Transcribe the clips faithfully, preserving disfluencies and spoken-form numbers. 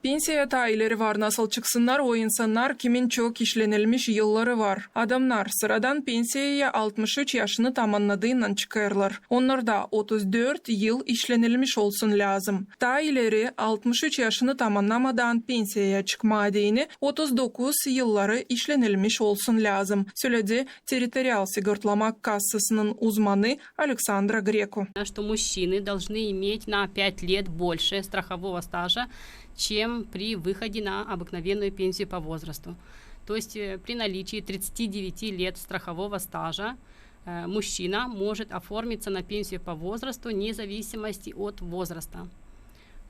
Pensiyaya taa ileri var nasıl çıksınnar o insannar, kimin çok işlenilmiş yılları var. Adamnar sıradan pensiyaya altmış üç yaşını tamannadıynan çıkêrlar. Onnarda otuz dört yıl işlenilmiş olsun lääzım. Taa ileri altmış üç yaşını tamannamadaan pensiyaya çıkmaa deyni otuz dokuz yılları işlenilmiş olsun lääzım, söledi Territorial sigortlamak kassasının uzmanı Aleksandra Greko. Что мужчины должны иметь на пять лет больше страхового стажа, чем при выходе на обыкновенную пенсию по возрасту. То есть, э, при наличии тридцати девяти лет страхового стажа, э, мужчина может оформиться на пенсию по возрасту вне зависимости от возраста.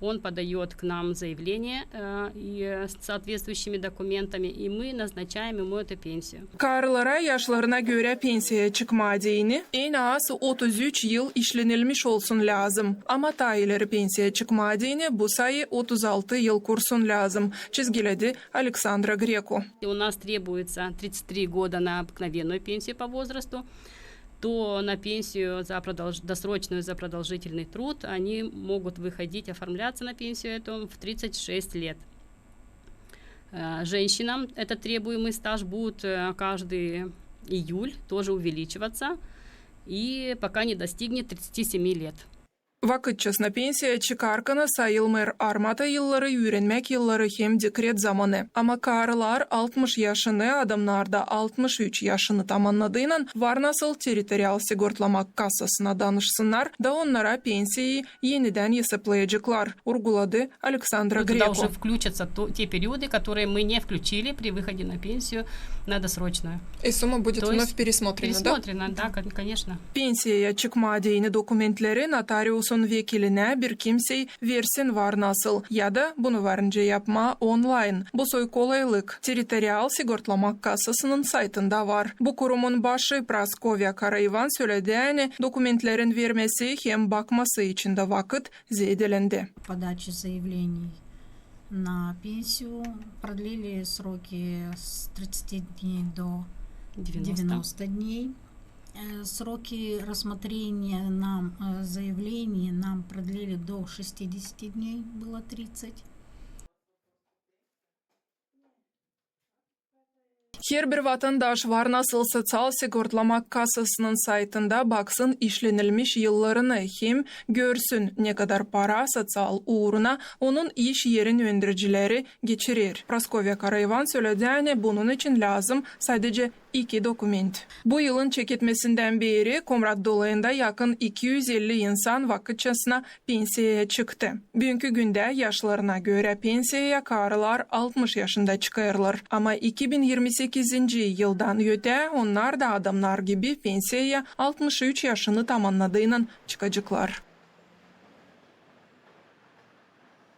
Он подаёт к нам заявление, э, и, э, с соответствующими документами, и мы назначаем ему эту пенсию. Karılara yaşlarına görä pensiyaya çıkmaa deyni en az otuz üç yıl işlenilmiş olsun lääzım. Ama taa ileri pensiyaya çıkmaa deyni bu sayı otuz altı yıl kursun lääzım, çizgiledi Aleksandra Greko. У нас требуется тридцать три года на обыкновенную пенсию по возрасту, то на пенсию за продолж-, досрочную за продолжительный труд они могут выходить, оформляться на пенсию эту в тридцать шесть лет. Э, женщинам этот требуемый стаж будет, э, каждый июль тоже увеличиваться, и пока не достигнет тридцати семи лет. Vakıtçasına pensiyaya çıkarkana sayılmêêr armata yılları, üürenmäk yılları hem dekret zamanı. Ama karılar altmış yaşını, adamnar da altmış üç yaşını tamannadıynan var nasıl Territorial sigortlamak kassasına danışsınnar da onnara pensiyayı enidän esaplayaceklar, urguladı Aleksandra Greko. Туда уже включатся то, те периоды, которые мы не включили при выходе на пенсию на досрочную. И сумма будет вновь пересмотрена, да? Пересмотрена, да, кон-, конечно. Pensiyaya çıkmaa deyni dokumentleri notariusun vekilinä bir kimsey versin var nasıl, ya da bunu varınca yapmaa onlayn. Bu soy kolaylık Territorial sigortlamak kassasının saytında var. Bu kurumun başı Praskovya Karaivan söledi, ani dokumentlerin vermesi hem bakması için dä vakıt zeedelendi. Подачи заявлений на пенсию продлили сроки с тридцати дней до девяноста дней. Э, сроки рассмотрения нам, э, заявлений нам продлили до шестидесяти дней, было тридцать. Herbir vatandaş var nasıl Soţial sigortlamak kassasının saytında baksın işlenilmiş yıllarını hem görsün, ne kadar para soţial uuruna onun iş erin öndüricileri geçirer. Praskovya Karaivan söledi, ani bunun için lääzım sadece iki dokument. Bu yılın çeketmesindän beeri Komrat Dolayında yakın iki üz elli insan vakıtçasına pensiyaya çıktı. Büünkü gündä yaşlarına görä pensiyaya karılar altmış yaşında çıkêrlar, ama iki bin irmi sekizinci yıldan ötää onnar da adamnar gibi pensiyaya altmış üç yaşını tamannadıynan çıkaceklar.